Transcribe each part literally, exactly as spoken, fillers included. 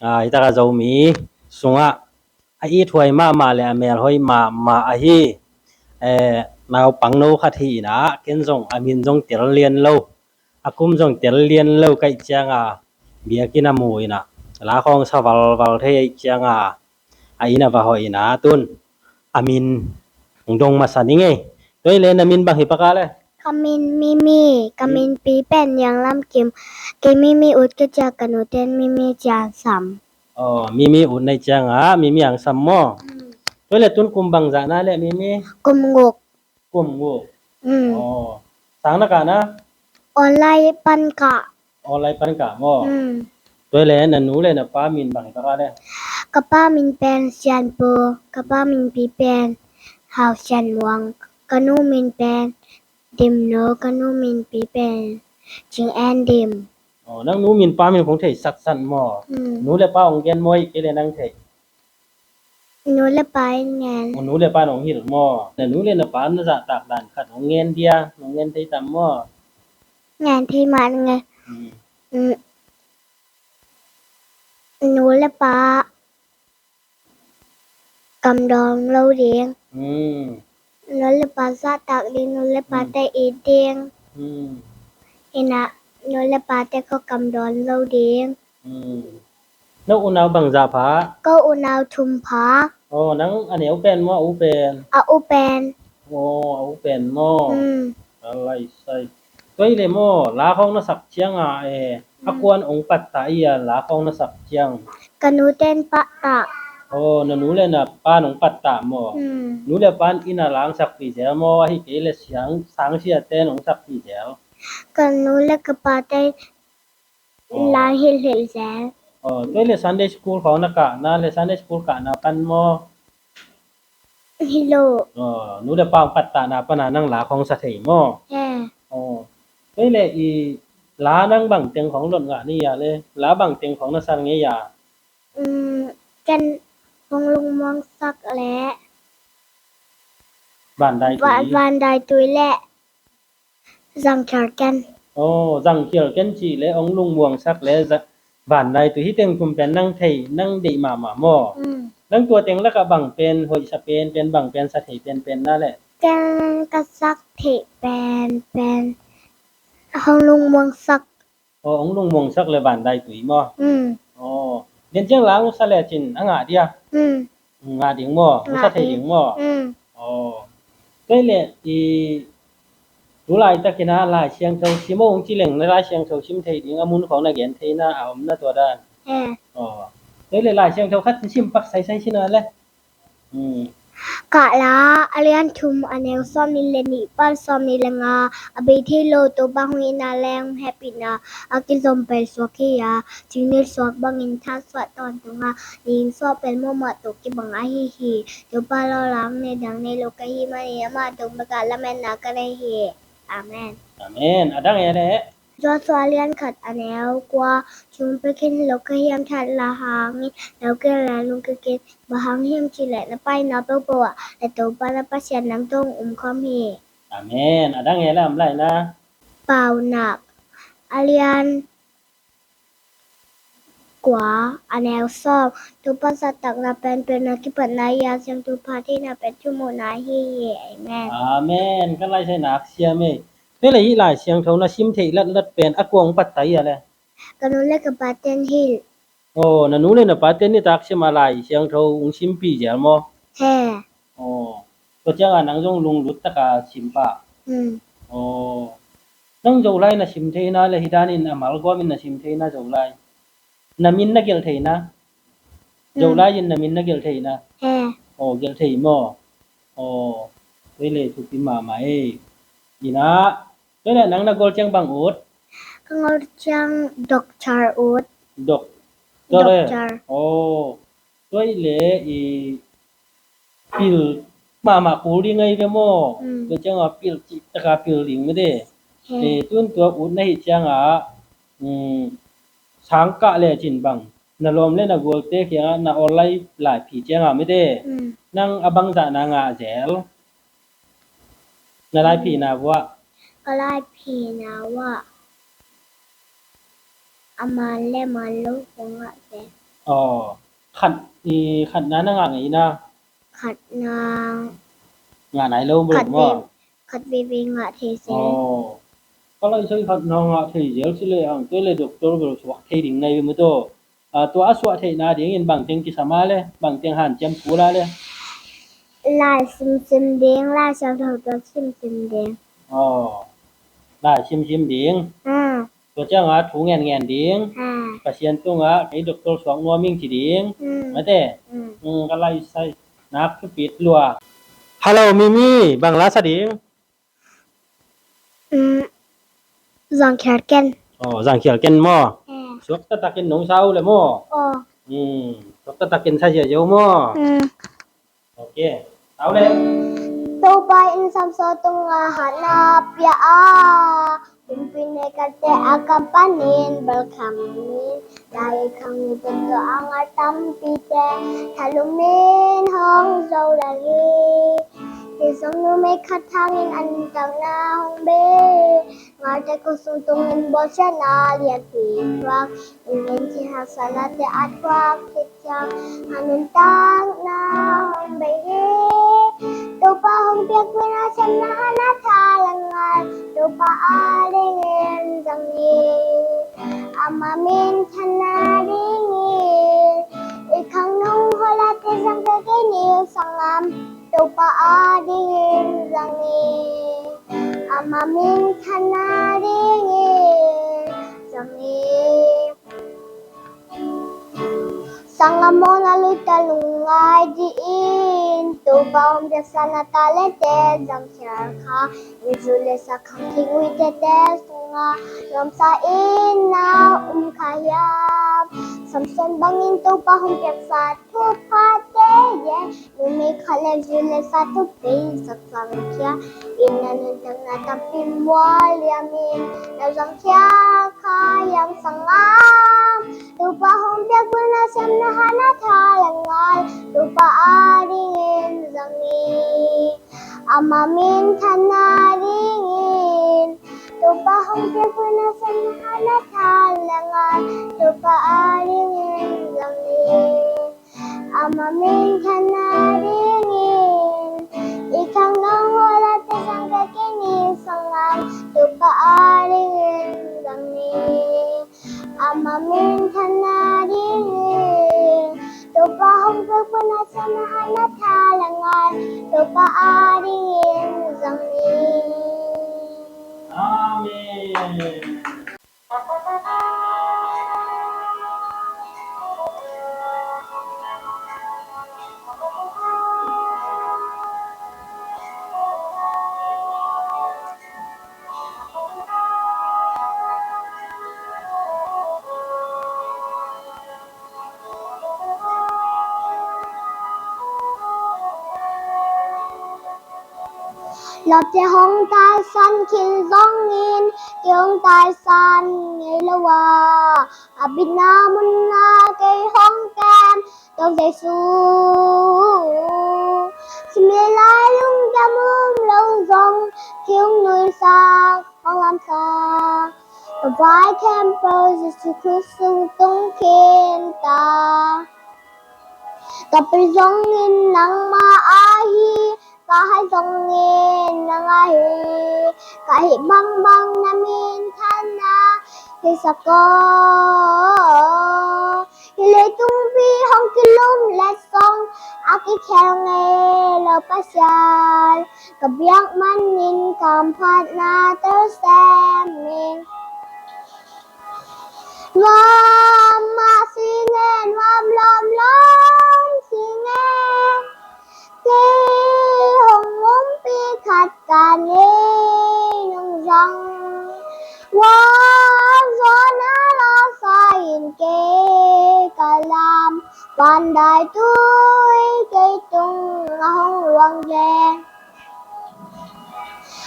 Ah, hi taka Zomi sungah a ithuai mahmah le a melhoih mahmah ahi, eh, naupangno khat hi inah, ken zong a min zong tel lian lo, a kum zong tel lian lo ka hih cianga, biakinn a mu inah, la khawng sa valval thei ahih cianga, a inn a va hawh inah, tun a min hong dong masa ning ei. Tua hi le na min bang hi pak a le? Ka min Mimi, ka min pi pen Niang Lam Kim. Kei Mimi ut ka ci a, ka nu ten Mimi ci a sam. Aw, Mimi ut na hih cianga Mimi hong sam maw? Mm. Tua hi le tun kum bangzah na le Mimi? Kum guk. Kum guk. Mm. Aw. Sang na kah na? Online pan kah. Online pan kah maw? Mm. Tua hi le na nu le na pa min bang hi pak a le? Ka pa min pen Sian Pu, ka pa min pi pen Hau Sian Muang, ka nu min pen Dim Nu, ka nu min pi pen Cing En Dim. Aw, nang nu min pa min kong thei satsat maw? Mm. Nu le pa hong gen maw, ahih kei le nang thei? Nu le pa in ngen. Aw, nu le pa in hong hilh maw? Na nu le na pa na zahtak dan khat hong ngen dia, hong ngen thei tam maw? Ngen thei mah ngen. Mm. Mm. Nu le pa kamdawn lo ding. Mm. Nu le pa zahtak ding, nu le pa te it ding. Mm. Inah nu le pa te ko kamdawn lo ding. Mm. Na unau bangzah pha? Ko unau thum pha. Aw, nang a neu pen maw, a u pen? A u pen. Aw, a u pen maw? Mm. A lai sai. Tua hi le maw, la khawng na sak cianga, eh, a kuan hong pattah i a, la khawng na sak ciang? Ka nu ten pattah. Aw, na nu le na pa nong pattah maw? Mm. Nu le pa in a la hong sakpih zel maw, ahih kei le sang, sangsia ten hong sakpih zel? Ka nu le ka pa ten la hong hilhhilh zel. Aw, tua hi le Sunday school khawng na kahna le Sunday school kahna pan maw? Hi lo. Aw, nu le pa hong pattahna pana nang la khawng sa thei maw? He. Aw. Tua hi le i la nang bang teng khawng lot ngah ni a le, la bang teng khawng na sa ngei a? Mm, ken hong lungmuangsak le Vandaitui. Va-, Vandaitui le Zangkhial Ken. Aw, Zangkhial Ken cih le hong lungmuangsak le za-, Vandaitui, hih teng thum pen nang thei, nang deih mahmah maw? Mm. Nang tua teng lakah bang pen hoihsa penpen, bang pen sa thei penpen na le? Ken ka sak theih penpen hong lungmuangsak. Aw, hong lungmuangsak le Vandaitui maw? Mm. Aw, den ciang la hong sa lecin a ngah dia? Mm. Ngah ding maw? Hong sa thei ding maw? Mm. Aw. Tua hi le i tu laitakin a Lai Siangtho sim aw hong ci leng na Lai Siangtho sim thei ding a mun khawng na gen thei na a om na tua dan? He. Aw. Tua hi le Lai Siangtho khat sim pak saisai sin a le. Mm. Kahla a lian thum a neu sawmnih le nih pan sawmnih le nga. A bei thei lo Topa hong itna le hong hehpihna a kizom pai suak hi a, cingni suak bangin tha suah tawntung a, ning suah pen muahmuah tawh kibang ahi hi. Topa lo lang nei dang nei lo ka hih manin amah tung bek a lametna ka nei hi. Amen. Amen. A dang e le. Joshua a lian khat a neu kua. Cung pekin lo ka hiam that la hangin lo kei la lungkikin, bang hang hiam cih leh na paina peuhpeuh ah na Topa na Pasian nang tawh hong um khawm hi. Amen. A dang e la om lai na. Paunak a lian kua a neu sawm. Topa zahtakna pen, pen a kipatna hi a, siangtho phat theihna pen thumuhna ahi hi. Amen. Amen. Ka Lai Siangtho nak siam e. Tua hi le hih Lai Siangtho na sim theih latlat pen a kua hong pattah hi a le? Ka nu le ka pa ten hilh. Aw, na nu le na pa ten nitak sim a Lai Siangtho hong simpih zel maw? He. Aw, tua ciangah nang zong lunglut taka sim pah. Hmm. Aw, nang Zolai na sim thei na le hih danin a malgawmin na sim thei na Zolai? Na min na gelh thei na? Hmm. Zolai in na min na gelh thei na? He. Aw, gelh thei maw? Aw, tua hi le thupi mahmah e. Inah, tua hi le nang na gol ciang bang ut? Ka gol ciang doctor ut. Doctor e? Doctor. Aw, tua hi le i pil mahmah kul ding ahi ve maw? Mm. Tua ciangah pil cih taka pil ding mete. He. Eh, tun tua ut na hih ciangah, mm, sang kah lecin bang na lawm le na gualte kiangah na online laiphi ciangah mete. Mm. Nang a bangzah na ngah zel? Na laiphina vuah. Ka laiphina vuah a man le man lo kong ngah zel. Aw, khat, i, khatna na ngah ngei na. Khatna. Ngah nai lo bro maw? Khat veve ngah thei zel. Aw. Ka laisai khatna ngah thei zel ci le ang, tua le doctor bel suak thei ding nai ve maw tua. Ah, tua a suah theihna dingin bangteng kisam a le, bangteng hanciam kul a le. Lai simsim ding, Lai Siangtho tua simsim ding. Aw. Lai simsim ding. Ah. Tua ciangah thu ngen ngen ding. Ah. Pasian tungah kei doctor suak nuam ing ci ding. Hmm. Mate. Hmm. Hmm, ka laisai nak thupit lua. Hello, Mimi, bang la sa ding? Hmm. Zangkhial ken. Oh, zangkhial ken maw? Eh. Suak taktakin nong sa uh le maw? Oh. Hmm. Suak taktakin sa ziazia uh maw? Hmm. Ok. Tau le. Topa in Samson tungah hatna pia a, kumpi neihkhatte a kam panin balkham in, lai khang ni pen tua a ngal tampite thalumin hong zo lai hi. Hih sung numei khat hangin a nuntakna hong bei. Ngalte khuasung tungin bawlsiatna lianpi thuak, inn in thil haksatnate a thuak khit ciang a nuntakna hong bei hi. Topa hong piakpih na siamna hatna tha le ngal, Topa adingin zang ni. Ama minthanna dingin i khang nong hawlate zang kei ni, sanggam. Topa adingin zang ni. Ama minthanna dingin zang ni. Sanggam aw, na luita lungngai dih in. Topa hong piaksa na talente zangkhial kha, i zu le sa khangkhing uite sungah nuamsa in na um kha hiam? Samson bangin Topa hong piaksa thuphate, numei khat le zu le sa thupi sak zangkhia in, na nuntakna tampi mual liamin na zangkhia kha hiam, sanggam? Topa hong piakpih na siamna hatna tha le ngal, Topa adingin zang ni. Ama minthanna dingin, Topa hong piakpih na siamna hatna tha le ngal, Topa adingin zang ni. Ama minthanna dingin i khang nong hawlate zang kei ni, sanggam. Topa adingin zang ni. Ama minthanna dingin, Topa hong piakpih na siamna hatna tha le ngal, Topa adingin zang ni. Amen. Lawmte hong taisan khin zongin kei hong taisan ngei lo a, a bitna munah kei hong kem Topa Jesu. Simlei lai lungkiam um lo zong kei hong nuihsak hong lamsak, ka vai khempeuh Jesu Khrist sung tung khin ta. Ka pi zongin nangmah ahi, ka hai zongin nang ahi, ka hih bangbang na minthanna hisak aw. Hih leitungpi hong kilumlet zong a kikhel ngei lo Pasian, ka biak manin ka hamphatna tel sem ing. Nuam mah sing e, nuam lawmlawm sing e, kei hong umpi khat ka nei nong zang. Ua zawn a lasa in kei ka lam, van dai tui kei tungah hong luang leng.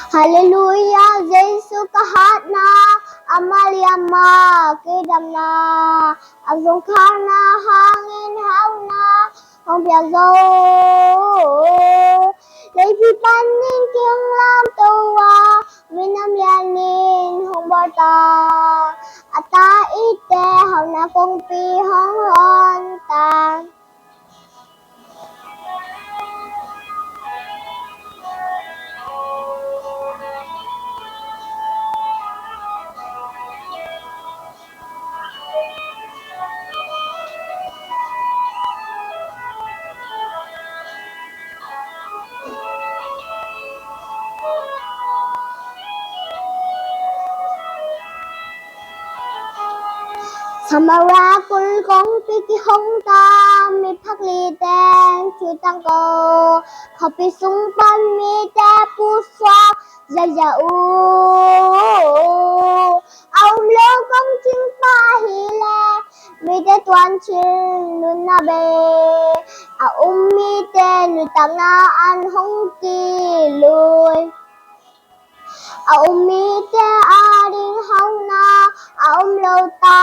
Halleluiah, Jesu ka hatna, amah liamah kei damna, a zungkhalna hangin hauhna hong pia zo. Leipi panin kei hong lamto a, minam lianin hong bawl ta. A ta itte hau na kongpi hong hon ta. Samaria khua kongpi kihong ta, miphak li teng thu tangko, khuapi sung pan mite pusuak ziahziah uh. A um lo kong cing pah hi leh, mite tuancil nunna bei, a um mite nuntakna an hong kilui. A um mite ading hauhna a um lo ta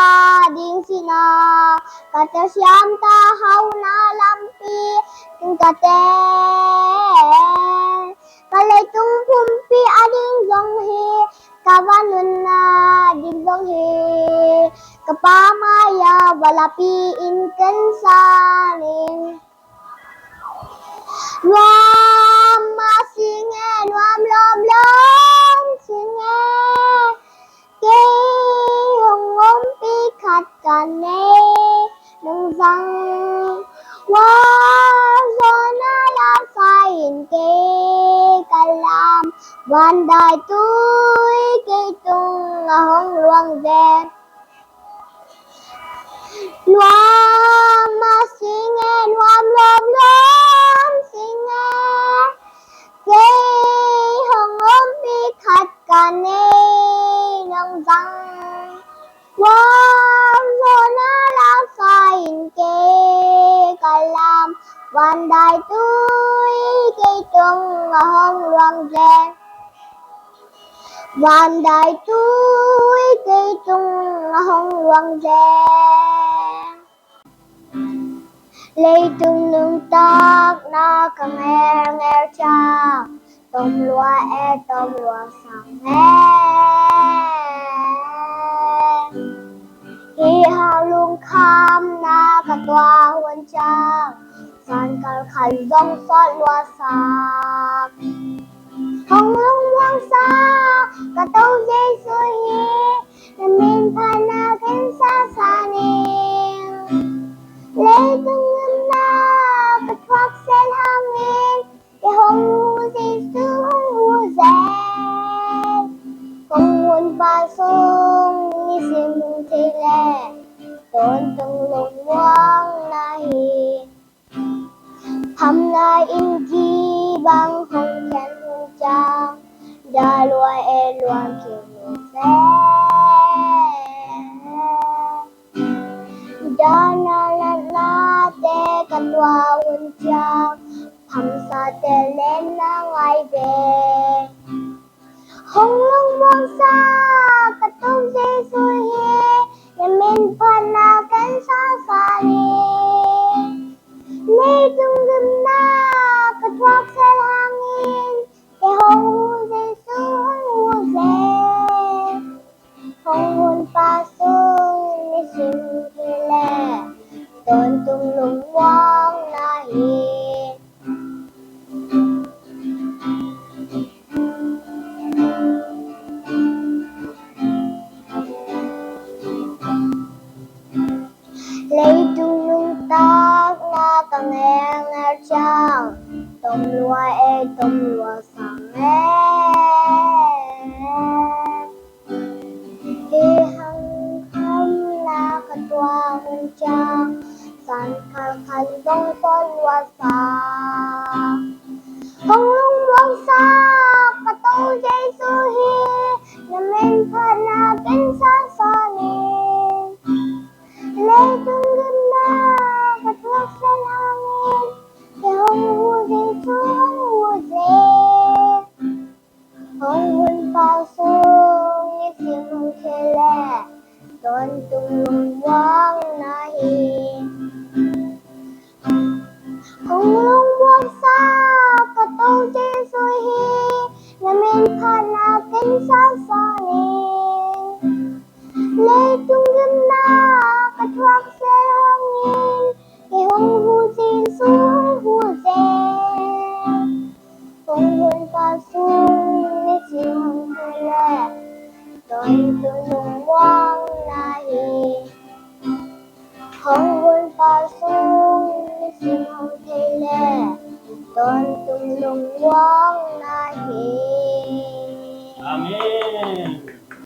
ding cihna, ka telsiam ta hauhna lampi in ka tel. Ka leitung pumpi ading zong hi, ka van nunna ding zong hi, ka Pa mai-ah va lapi in ken sa ning. Nuam mah sing e, nuam lawmlawm sing e, kei hong ompih khat ka nei nong zang. Vualzawlna la sa in kei ka lam, vandaitui kei tungah hong luang zen. Nuam mah sing e, nuam lawmlawm sing e, kei hong ompih khat ka nei nong zang. Vualzawlna la sa in kei ka lam, vandaitui kei tungah hong luang zen. Vandaitui kei tungah hong luang zen. Leitung nuntakna ka ngelngel ciang, tom lua e, tom lua sang e. Hih hang lungkhamna ka tuah hun ciang, zan kal khat zong sawt lua sak. Hong lungmuang sak ka Topa Jesu hi, na min phatna ken sa sa ning. Leitung nunna ka thuak sel hangin, kei hong hu Jesu hong hu zen. Kong hun pa sung nisim hong thei leh, tawntung lungmuang na hi. Phamna inn kibang hong khen hun ciang, dah lua e, luang kik lua zen. Dahna natnate ka tuah hun ciang, phamsate lenna ngai ve. Hong lungmuang sak ka Topa Jesu hi, na min phatna ken sa sa ning. Leitung gimna ka thuak sel hangin, kei hong hu Jesu hong hu zen. Hong hun pa sung nisim hong thei leh, tawntung lungmuang na hi. Leitung nuntakna ka ngelngel ciang, tom lua e, tom lua sang e. Hih hang lungkhamna ka tuah hun ciang, zan kal khat zong sawt lua sak. Hong lungmuang sak ka Topa Jesu hi, na min phatna ken sa sa ning. Leitung gimna ka thuak sel hangin, kei hong hu Jesu hong hu zen. Hong hun pa sung nisim hong thei leh, tawntung lungmuang na hi. Hong lungmuang pa sung nisim hong thei leh tawntung lungmuang na hi. Hong hun pa sung nisim hong thei leh tawntung lungmuang na hi. Amen.